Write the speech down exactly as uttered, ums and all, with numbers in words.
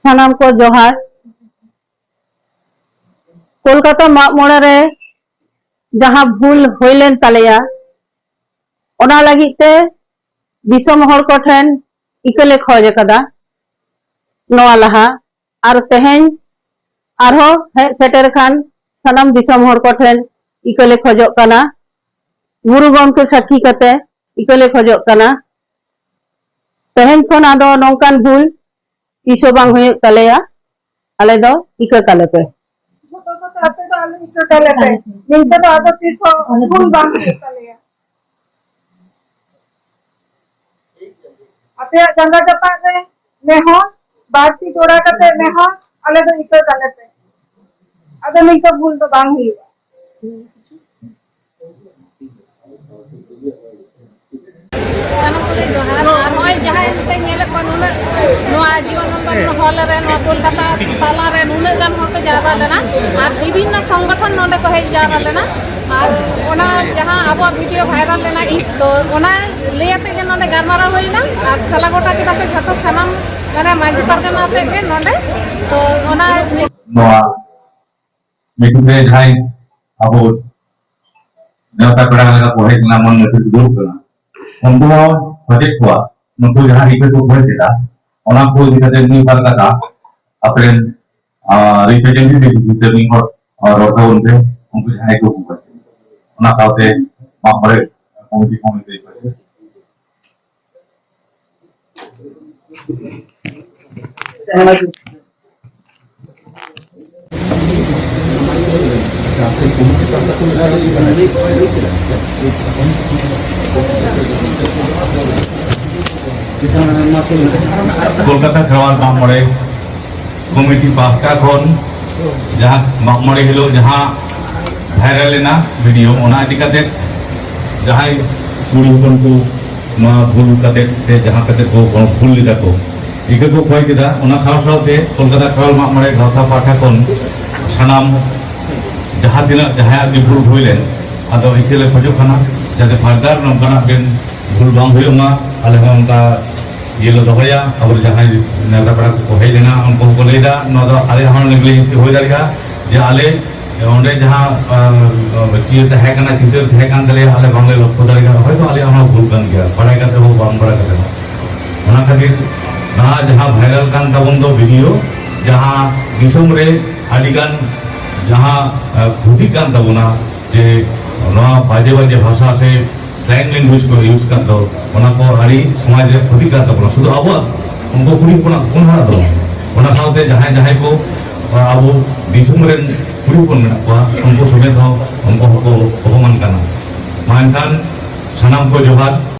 ᱥᱟᱱᱟᱢ ᱠᱚ ᱡᱚᱦᱟᱨ᱾ ᱠᱳᱞᱠᱟᱛᱟ ᱢᱟᱜ ᱢᱚᱬᱮ ᱨᱮ ᱡᱟᱦᱟᱸ ᱵᱷᱩᱞ ᱦᱩᱭ ᱞᱮᱱ ᱛᱟᱞᱮᱭᱟ, ᱚᱱᱟ ᱞᱟᱹᱜᱤᱫ ᱛᱮ ᱫᱤᱥᱚᱢ ᱦᱚᱲ ᱠᱚᱴᱷᱮᱱ ᱤᱠᱟᱹ ᱞᱮ ᱠᱷᱚᱡᱽ ᱟᱠᱟᱫᱟ ᱱᱚᱣᱟ ᱞᱟᱦᱟ᱾ ᱟᱨ ᱛᱮᱦᱮᱧ ᱟᱨᱦᱚᱸ ᱦᱮᱡ ᱥᱮᱴᱮᱨ ᱠᱟᱱ ᱥᱟᱱᱟᱢ ᱫᱤᱥᱚᱢ ᱦᱚᱲ ᱠᱚᱴᱷᱮᱱ ᱤᱠᱟᱹ ᱞᱮ ᱠᱷᱚᱡᱚᱜ ᱠᱟᱱᱟ, ᱜᱩᱨᱩ ᱜᱚᱢᱠᱮ ᱥᱟᱹᱠᱷᱤ ᱠᱟᱛᱮ ᱤᱠᱟᱹ ᱞᱮ ᱠᱷᱚᱡᱚᱜ ᱠᱟᱱᱟ᱾ ᱛᱮᱦᱮᱧ ᱠᱷᱚᱱ ᱟᱫᱚ ᱱᱚᱝᱠᱟᱱ ᱵᱷᱩᱞ ᱛᱤᱥ ᱦᱚᱸ ᱵᱟᱝ ᱦᱩᱭᱩᱜ ᱛᱟᱞᱮᱭᱟ᱾ ᱟᱞᱮ ᱫᱚ ᱤᱠᱟᱹ ᱠᱟᱞᱮ ᱯᱮ᱾ ᱡᱷᱚᱛᱚ ᱠᱚᱛᱮ ᱟᱯᱮ ᱫᱚ ᱟᱞᱮ ᱤᱠᱟᱹ ᱠᱟᱞᱮ ᱯᱮ᱾ ᱱᱤᱝᱠᱟᱹ ᱫᱚ ᱟᱫᱚ ᱛᱤᱥ ᱦᱚᱸ ᱵᱷᱩᱞ ᱵᱟᱝ ᱦᱩᱭᱩᱜ ᱛᱟᱞᱮᱭᱟ᱾ ᱟᱯᱮᱭᱟᱜ ᱡᱟᱸᱜᱟ ᱡᱟᱯᱟᱜ ᱨᱮ ᱱᱮᱦᱚᱨ, ᱵᱟᱨ ᱛᱤ ᱡᱚᱲᱟ ᱠᱟᱛᱮ ᱱᱮᱦᱚᱨ, ᱟᱞᱮ ᱫᱚ ᱤᱠᱟᱹ ᱠᱟᱞᱮ ᱯᱮ᱾ ᱟᱫᱚ ᱱᱤᱝᱠᱟᱹ ᱵᱷᱩᱞ ᱫᱚ ᱵᱟᱝ ᱦᱩᱭᱩᱜᱼᱟ᱾ ᱥᱟᱱᱟᱢ ᱠᱚᱜᱮ ᱡᱚᱦᱟᱨ᱾ ᱟᱨ ᱱᱚᱜᱼᱚᱭ ᱡᱟᱦᱟᱸᱭ ᱱᱤᱛᱚᱜ ᱧᱮᱞᱮᱫ ᱠᱚᱣᱟ, ᱱᱩᱱᱟᱹᱜ ᱱᱚᱣᱟ ᱡᱤᱵᱚᱱ ᱱᱚᱱᱫᱚᱱ ᱦᱚᱞ ᱨᱮ, ᱱᱚᱣᱟ ᱠᱳᱞᱠᱟᱛᱟ ᱛᱟᱞᱟ ᱨᱮ ᱱᱩᱱᱟᱹᱜ ᱜᱟᱱ ᱦᱚᱲ ᱠᱚ ᱡᱟᱣᱨᱟ ᱞᱮᱱᱟ ᱟᱨ ᱵᱤᱵᱷᱤᱱᱱᱚ ᱥᱚᱝᱜᱚᱴᱷᱚᱱ ᱱᱚᱰᱮ ᱠᱚ ᱦᱮᱡ ᱡᱟᱣᱨᱟ ᱞᱮᱱᱟ᱾ ᱟᱨ ᱚᱱᱟ ᱡᱟᱦᱟᱸ ᱟᱵᱚᱣᱟᱜ ᱵᱷᱤᱰᱤᱭᱳ ᱵᱷᱟᱭᱨᱟᱞ ᱞᱮᱱᱟ, ᱤᱧ ᱛᱚ ᱚᱱᱟ ᱞᱟᱹᱭ ᱟᱛᱮ ᱜᱮ ᱱᱚᱰᱮ ᱜᱟᱞᱢᱟᱨᱟᱣ ᱦᱩᱭᱱᱟ ᱟᱨ ᱥᱟᱞᱟ ᱜᱚᱴᱟ ᱠᱮᱫᱟ ᱠᱚ ᱡᱷᱚᱛᱚ ᱥᱟᱱᱟᱢ, ᱢᱟᱱᱮ, ᱢᱟᱹᱡᱷᱤ ᱯᱟᱨᱜᱟᱱᱟ ᱟᱛᱮ ᱜᱮ ᱱᱚᱰᱮ᱾ ᱛᱚ ᱚᱱᱟ ᱱᱚᱣᱟ ᱢᱤᱴᱤᱝ ᱨᱮ ᱡᱟᱦᱟᱸᱭ ᱟᱵᱚ ᱱᱮᱣᱛᱟ ᱯᱮᱲᱟ ᱞᱮᱠᱟ ᱠᱚ ᱦᱮᱡ ᱞᱮᱱᱟ, ᱢᱟᱹᱱ ᱢᱟᱹᱡᱷᱤ ᱠᱚ ᱫᱩᱲᱩᱵ ᱠᱟᱱᱟ, ᱩᱱᱠᱩ ᱦᱚᱸ ᱠᱷᱚᱡᱮᱫ ᱠᱚᱣᱟ, ᱱᱩᱠᱩ ᱡᱟᱦᱟᱸ ᱤᱠᱟᱹ ᱠᱚ ᱠᱷᱚᱡ ᱠᱮᱫᱟ, ᱚᱱᱟ ᱠᱚ ᱤᱫᱤ ᱠᱟᱛᱮ ᱢᱤᱫ ᱵᱟᱨ ᱠᱟᱛᱷᱟ ᱟᱯᱮᱨᱮᱱ, ᱟᱨ, representative ᱦᱤᱥᱟᱹᱵ ᱛᱮ ᱢᱤᱫ ᱦᱚᱲ, ᱟᱨ, ᱨᱚᱲ ᱛᱟᱵᱚᱱ ᱯᱮ, ᱩᱱᱠᱩ ᱡᱟᱦᱟᱸᱭ ᱠᱚ ᱠᱷᱚᱡ ᱠᱮᱫᱟ, ᱚᱱᱟ ᱥᱟᱶᱛᱮ ᱢᱟᱜ ᱢᱚᱬᱮ ᱠᱚᱢᱤᱴᱤ ᱠᱚᱦᱚᱸ ᱞᱟᱹᱭ ᱯᱮ᱾ ᱠᱳᱞᱠᱟᱛᱟ ᱠᱷᱮᱨᱣᱟᱞ ᱢᱟᱜ ᱢᱚᱬᱮ ᱠᱚᱢᱤᱴᱤ ᱯᱟᱦᱴᱟ ᱠᱷᱚᱱ ᱡᱟᱦᱟᱸ ᱢᱟᱜ ᱢᱚᱬᱮ ᱦᱤᱞᱳᱜ ᱡᱟᱦᱟᱸ ᱵᱷᱟᱭᱨᱟᱞ ᱮᱱᱟ ᱵᱷᱤᱰᱤᱭᱳ, ᱚᱱᱟ ᱤᱫᱤ ᱠᱟᱛᱮ ᱡᱟᱦᱟᱸᱭ ᱠᱩᱲᱤ ᱦᱚᱯᱚᱱ ᱠᱚ ᱱᱚᱣᱟ ᱵᱷᱩᱞ ᱠᱟᱛᱮ ᱥᱮ ᱡᱟᱦᱟᱸ ᱠᱟᱛᱮ ᱠᱚ ᱵᱷᱩᱞ ᱞᱮᱫᱟ ᱠᱚ, ᱤᱠᱟᱹ ᱠᱚ ᱠᱷᱚᱭ ᱠᱮᱫᱟ, ᱚᱱᱟ ᱥᱟᱶ ᱥᱟᱶᱛᱮ ᱠᱳᱞᱠᱟᱛᱟ ᱠᱷᱮᱨᱣᱟᱞ ᱢᱟᱜ ᱢᱚᱬᱮ ᱜᱟᱶᱛᱟ ᱯᱟᱦᱴᱟ ᱠᱷᱚᱱ ᱥᱟᱱᱟᱢ ᱡᱟᱦᱟᱸ ᱛᱤᱱᱟᱹᱜ ᱡᱟᱦᱟᱸᱭᱟᱜ ᱜᱮ ᱵᱷᱩᱞ ᱦᱩᱭ ᱞᱮᱱ, ᱟᱫᱚ ᱤᱠᱟᱹ ᱞᱮ ᱠᱷᱚᱡᱚᱜ ᱠᱟᱱᱟ ᱡᱟᱛᱮ further ᱱᱚᱝᱠᱟᱱᱟᱜ ᱵᱮᱱ ᱵᱷᱩᱞ ᱵᱟᱝ ᱦᱩᱭᱩᱜ ᱢᱟ᱾ ᱟᱞᱮ ᱦᱚᱸ ᱚᱱᱠᱟ ᱤᱭᱟᱹ ᱞᱮ ᱫᱚᱦᱚᱭᱟ, ᱟᱵᱚ ᱡᱟᱦᱟᱸᱭ ᱱᱮᱣᱛᱟ ᱯᱮᱲᱟ ᱠᱚᱠᱚ ᱦᱮᱡ ᱞᱮᱱᱟ, ᱩᱱᱠᱩ ᱦᱚᱸᱠᱚ ᱞᱟᱹᱭᱫᱟ, ᱱᱚᱣᱟ ᱫᱚ ᱟᱞᱮᱭᱟᱜ ᱦᱚᱸ ᱱᱮᱜᱽᱞᱤᱡᱮᱱᱥᱤ ᱦᱩᱭ ᱫᱟᱲᱮᱭᱟᱜᱼᱟ, ᱡᱮ ᱟᱞᱮ ᱚᱸᱰᱮ ᱡᱟᱦᱟᱸ, ᱟᱸ, ᱤᱭᱟᱹ ᱛᱟᱦᱮᱸ ᱠᱟᱱᱟ, ᱪᱤᱛᱟᱹᱨ ᱛᱟᱦᱮᱸ ᱠᱟᱱ ᱛᱟᱞᱮᱭᱟ, ᱟᱞᱮ ᱵᱟᱝᱞᱮ ᱞᱚᱠᱠᱷᱚ ᱫᱟᱲᱮ ᱠᱟᱫᱟ, ᱦᱚᱭᱛᱳ ᱟᱞᱮᱭᱟᱜ ᱦᱚᱸ ᱵᱷᱩᱞ ᱠᱟᱱ ᱜᱮᱭᱟ, ᱵᱟᱲᱟᱭ ᱠᱟᱛᱮ ᱦᱚᱸ ᱵᱟᱝ ᱵᱟᱲᱟᱭ ᱠᱟᱛᱮ ᱦᱚᱸ᱾ ᱚᱱᱟ ᱠᱷᱟᱹᱛᱤᱨ ᱱᱚᱣᱟ ᱡᱟᱦᱟᱸ ᱵᱷᱟᱭᱨᱟᱞ ᱠᱟᱱ ᱛᱟᱵᱚᱱ ᱫᱚ ᱵᱷᱤᱰᱤᱭᱳ, ᱡᱟᱦᱟᱸ ᱫᱤᱥᱚᱢ ᱨᱮ ᱟᱹᱰᱤᱜᱟᱱ ᱡᱟᱦᱟᱸ, ᱟᱸ, ᱠᱷᱚᱛᱤᱜ ᱠᱟᱱ ᱛᱟᱵᱚᱱᱟ, ᱡᱮ ᱱᱚᱣᱟ ᱵᱟᱡᱮ ᱵᱟᱡᱮ ᱵᱷᱟᱥᱟ ᱥᱮ ᱥᱞᱮᱝ ᱞᱮᱝᱜᱩᱭᱮᱡᱽ ᱠᱚ ᱤᱭᱩᱡᱽ ᱠᱟᱜ ᱫᱚ, ᱚᱱᱟ ᱠᱚ ᱟᱹᱰᱤ ᱥᱚᱢᱟᱡᱽ ᱨᱮ ᱠᱷᱚᱛᱤ ᱠᱟᱜ ᱛᱟᱵᱚᱱᱟ, ᱥᱩᱫᱷᱩ ᱟᱵᱚᱣᱟᱜ, ᱩᱱᱠᱩ ᱠᱩᱲᱤ ᱦᱚᱯᱚᱱᱟᱜ, ᱦᱚᱯᱚᱱ ᱦᱚᱲᱟᱜ ᱫᱚ ᱵᱟᱝ᱾ ᱚᱱᱟ ᱥᱟᱶᱛᱮ ᱡᱟᱦᱟᱸᱭ ᱡᱟᱦᱟᱸᱭ ᱠᱚ, ᱟ, ᱟᱵᱚ ᱫᱤᱥᱚᱢ ᱨᱮᱱ ᱠᱩᱲᱤ ᱦᱚᱯᱚᱱ ᱢᱮᱱᱟᱜ ᱠᱚᱣᱟ, ᱩᱱᱠᱩ ᱥᱚᱢᱮᱛ ᱦᱚᱸ ᱩᱱᱠᱩ ᱦᱚᱸᱠᱚ ᱚᱯᱚᱢᱟᱱ ᱠᱟᱱᱟ᱾ ᱢᱟ ᱮᱱᱠᱷᱟᱱ ᱥᱟᱱᱟᱢ ᱠᱚ ᱡᱚᱦᱟᱨ᱾